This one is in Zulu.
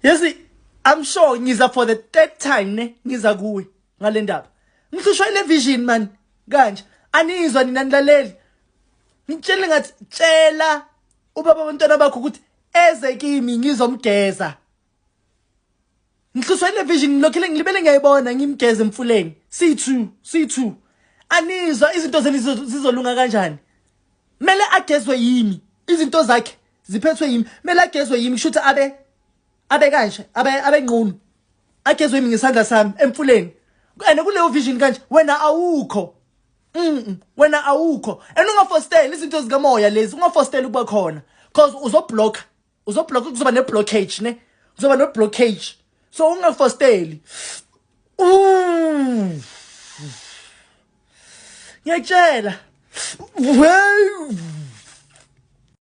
Yazi, I'm sure ngiza for the third time ne, ngiza kuwe ngale ndaba. Ngihlushwa ile vision man kanje. Anizwa nina, nilaleli. Ngitshele ngathi tshela ubaba abantwana bakho ukuthi eze kimi ngizomgeza. Ngihlushwa ile vision, ngilokhele ngilibele ngiyayibona ngimgeza emfuleni. C2 C2. Anizwa, izinto zenu zizolunga kanjani? Mele agezwe yimi, izinto zakhe ziphethwe yimi, mele agezwe yimi, kusho ukuthi abe kanje, abe nqunu, agezwe yimi ngesandla sami emfuleni. And kuleyo vision kanje wena awukho. Wena awukho, and ungafosteli izinto zikamoya lezi, ungafosteli ukuba khona, cause uzoblock, uzoblock, kuzoba ne blockage ne, kuzoba no blockage, so ungafosteli. Ngiyakutshela. Wey.